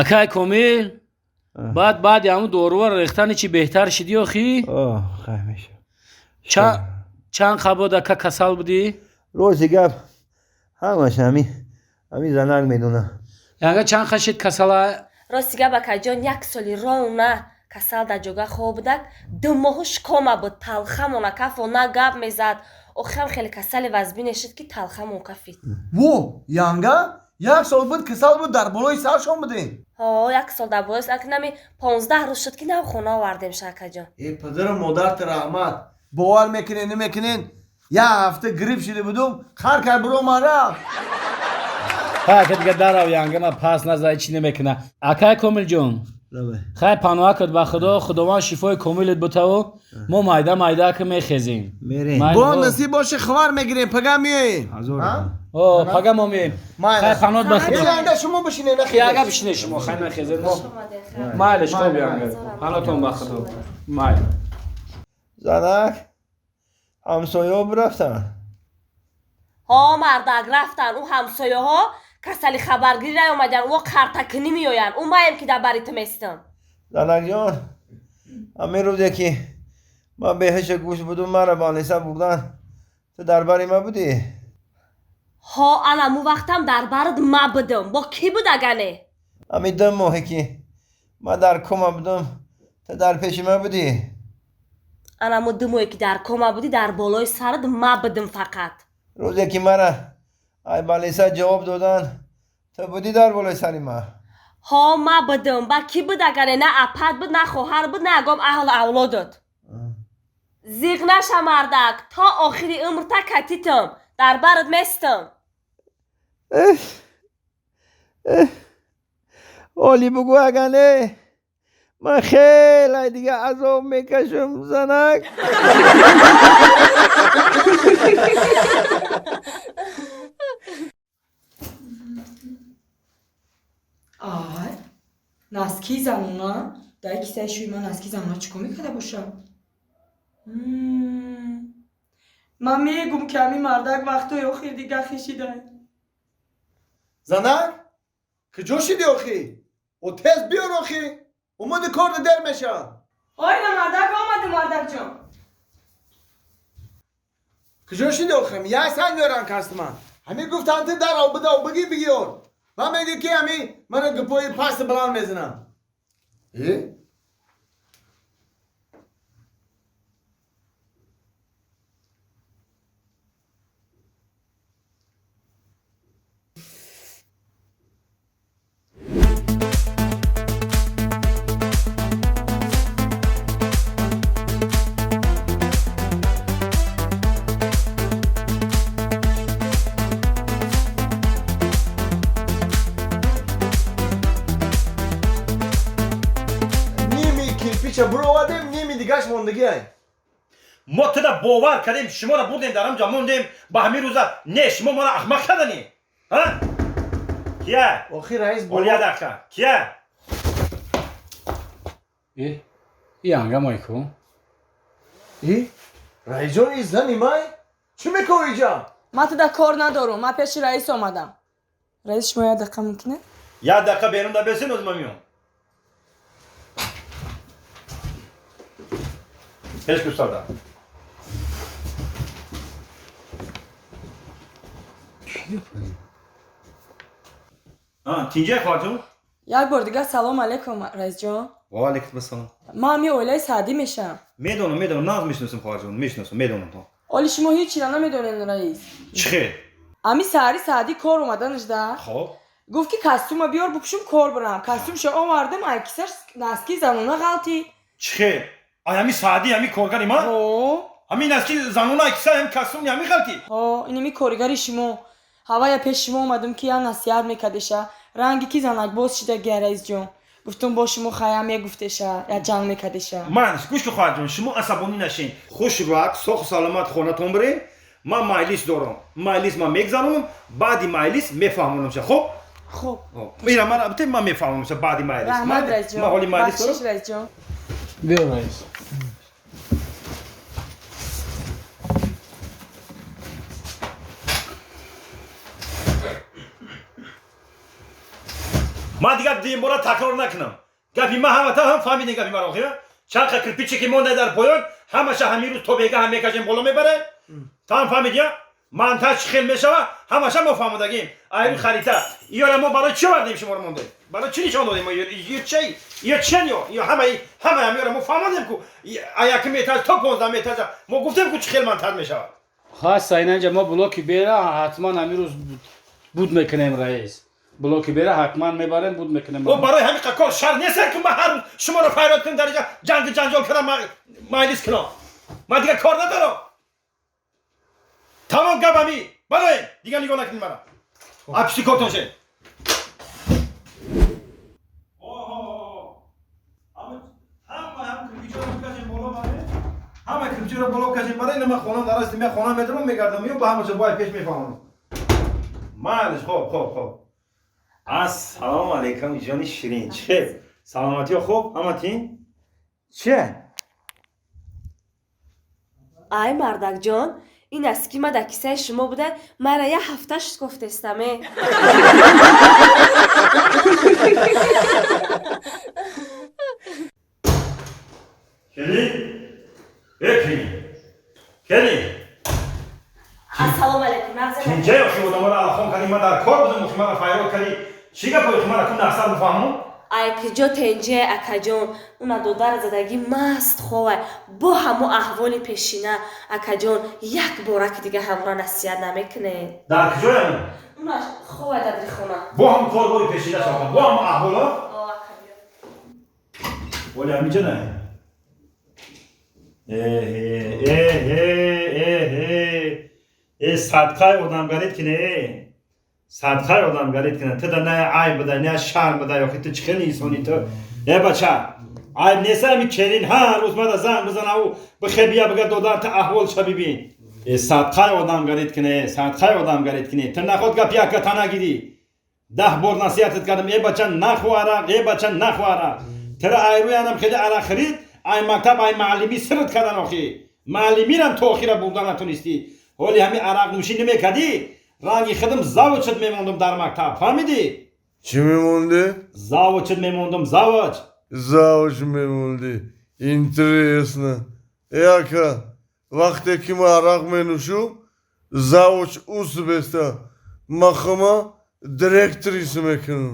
Акай Комил, баъд баъди ҳамун доруро рехтани чӣ беҳтар шидӣ охӣ? Хай меша. Чанд қабод ака касал будӣ? Рости гап, ҳамаш ҳами занак медона. Янга чанд қашид касала? Рости гап, акаҷон, як соли ровна касал дар ҷога хоб будак, 2 моҳу шкома буд, талхамона кафо на гап мезад. Охирам хеле касали вазбине шуд, ки талхамон кафид. Во, янга як сол буд касал буд, дар болои саршон будем. Ҳо, як сол дар болои сар, нами 15 рӯз шуд, ки нав хона овардем ша, акаҷон. Э, падару модарта раҳмат. Бовар мекунен, намекунен, як ҳафта грипп шида будум, хар кар биро ман рафт. Хай, ака, дига дарав, янга ма пас назай чӣ намекуна. Акай Комилҷон, хай, паноҳ кад ба Худо, Худованд шифои комилат бутаву мо майда майда ки мехезем. Мерем. Бо насиб боше, хабар мегирем, пага меоем. О, пага мо меем. Хай, паноҳ ба Худо. Янга, шумо бишине. Янга, бишине шумо, хай, нахезед мо. Майлеш, хоб, янга, паноҳтон ба Худо, майл. Занак, ҳамсояҳо рафтанд? Ҳо, мардак, рафтан. Ӯ ҳамсояҳо касали хабаргирӣ наёмадан, ӯ қартакунӣ меоянд. Ӯ маем, ки дар бари ту местам. Занакҷон, ҳамин рӯзе ки ман беҳушу гӯш будум, маро больница бурдан, ту дар бари ма будӣ? Ҳо, анаму вақтам дар бард ма будум, бо кӣ буд агане? Ҳамин 2 моҳе ки ман дар кома будум, ту дар пеши ма будӣ? Анаму 2 моҳе ки дар кома будӣ, дар болои сарат ма будум фақат. Рӯзе ки мара ай больница ҷавоб додан, ту будӣ дар болои сари ма? Ҳо, ма будум, ба кӣ буд агане? На апат буд, на хоҳар буд, на ягон аҳлу авлодот. Зиғ наша, мардак, то охири умрта катитам, дар барат местам. Оли бугӯ, агане ман хеле дига азоб мекашам, занак. Ай, носки занона дар кисаи шӯи ман, носки занона чӣ кор мекарда бошад? Ман мегум, ки ҳамин мардак вақтҳои охир дига хишидай. Занак, куҷо шиди охӣ? О, тез биёр охӣ, омади, корда дер мешавад. Ойна, мардак, омаду, мардакҷон. Куҷо шиди охи? Як санг меорам кастман. Ҳамин гуфтанд, ту дарав, бидав, бигӣ, бигиёр. Ман мегӣ, ки ҳамин мана гупои пасти баланд мезанам. Э? Ними кирпича буровардем, ними дигаш мондагиай. Мо туда бовар кардем, шуморо бурдем, дар ҳамҷа мондем. Ба ҳамин рӯза не, шумо моро аҳмақ карданӣ. Кия? Охи, раис. Оли, я дақиқа, кия? Э, янга майку. И, раисҷон, и зани май чӣ мекунӣ иҷа? Ман туда кор надорум, ман пеши раис омадам. Раис, шумо як дақиқа мумкине? Як дақиқа берун да бесен, оз ман меом пеш густарда. Тинҷай, хоҳарҷон? Як бор дигар салом алейкум, раисҷон. Ва алейкум ассалом. Ман ҳамин оилаи Саъдӣ мешавам. Медонам, медонам, нағз мешиносам, хоҳарҷон, мешиносам, медонам. Оли шумо ҳеҷ чира намедонед, раис. Чӣ хел? Ҳамин саҳари Саъдӣ кор омаданашда Хоб. гуфт, ки костюма биёр, бупӯшум, кор бирам. Костюмша овардам, ай кисаш носки занона ғалтид. Чӣ хел? Ай ҳамин Саъдӣ, ҳамин коргари ман? Ҳо. Ҳамин носки занона киса, ҳамин костюми ҳамин ғалти? Ҳо, инами коригари шумо. Ҳавая пеши шумо омадам, ки я насиҳат мекардеша. Ранги ки занакбоз шида, раисҷон, гуфтум, бо шумо хаям мегуфтеша, я ҷанг мекардеша. Ман гӯш кун, хоҳарҷон, шумо асабонӣ нашин, хушвақт, соху саломат хонатон бирен. Ман майлис дорам, майлис ман мегзаронам, баъди майлис мефаҳмонамша, хуб? Хуб. Ира ман бите, ман мефаҳмонамша баъди майлис. Раҳмат, раисҷон. Ман ҳоли майлис Бахшиш, дорам. раисҷон. Биё, раис. Ман дигар дуюмбора такрор накунам. Гапи ман ҳамата ҳам фаҳмидем гапи маро охира. Чанд қа кирпиче ки монда дар поён, ҳамаша ҳамин рӯз то бега ҳам мекашем боло мебарем. Та ҳам фаҳмидия? Монтаж чӣ хел мешава, ҳамаша мо фаҳмодагим. Айрӯи харита. Иёра мо барои чӣ овардем шуморо мондем? Барои чӣ нишон додем? Ё чӣ? Ё чен ё? Ё ҳамаи ҳамаи ҳамиёра мо фаҳмодем ку якум этаж то 15 этажа мо гуфтем ку чӣ хел монтаж мешавад. Хаста инаҷа мо блоки бера ҳатман ҳамин рӯз буд мекунем раис. Блоки бера ҳатман мебарем буд мекунем. О барои ҳамин қа кор шар нест ки ман ҳар рӯз шуморо файрод кунем дар инҷа ҷангу ҷанҷол кардам майлис кунам. Ман дигар кор надорам. Тамом гап ҳами. Бароем. Дигар нигоҳ накунед мара. Апишти кортон шед. Ҳама кирпичиро боло кашем барои ина ман хонам дар асти ман хона медарам мегардам ё ба ҳамаша бояд пеш мефаҳмам. Майлиш хоб хоб хоб. Ассалому алайкум ҷони ширин. Чӣ хел? Саломатиё хуб? Ҳаматин? Че? Ай мардакҷон, ин аст ки ма дар кисаи шумо буда, мара як ҳафта шуд гуфтестаме. Кели? Э кели? Кели? Ассалому алайкум, нағза. Чинҷае охи одаморо алхон кардӣ, ман дар кор будам, охи мара файрод кардӣ. Чӣ гап охи мара кун нақсад бифаҳму? Ай киҷо тенҷе акаҷон, уна додари задагӣ маст ховай, бо ҳамо аҳволи пешина, акаҷон, як бора ки дига ҳамора насиҳат намекунед. Дар куҷоям? Уна ховай дар дирхона. Бо ҳам корбори пешина шавам, бо ҳам аҳволо? О, акаҷон. Оли ҳаминҷа не? Э, э, э, э, э, садқаи одамгарит кине, э. Садқаи одамгарит кине. Ту да на айб буда, на шарм буда, охи ту чӣ хел инсони ту? Э бача, айб нест ҳами келин ҳар рӯз мада занг бизанаву бихе бия бига додар ту аҳволша бибин. Э садқаи одамгарит кине, садқаи одамгарит кине. Ту наход гап яка та нагирӣ. 10 бор насиҳатат кардам, э бача нахӯ арақ, э бача нахӯ арақ. Тура айрӯянам хеле арақ хӯрид, ай мактаб, ай муаллимӣ сирт кардан охи. Муаллимирам то охира бурда натонистӣ. Ҳоли ҳами арақнӯшӣ намекардӣ, ранги худам завучат мемондум дар мактаб, фаҳмидӣ? Чӣ мемондӣ? Завучат мемондум, завуч. Завуч мемондӣ. Интересно. Э ака, вақте ки ман арақ менӯшум, завуч ус беста. Ман хума директрис мекунам.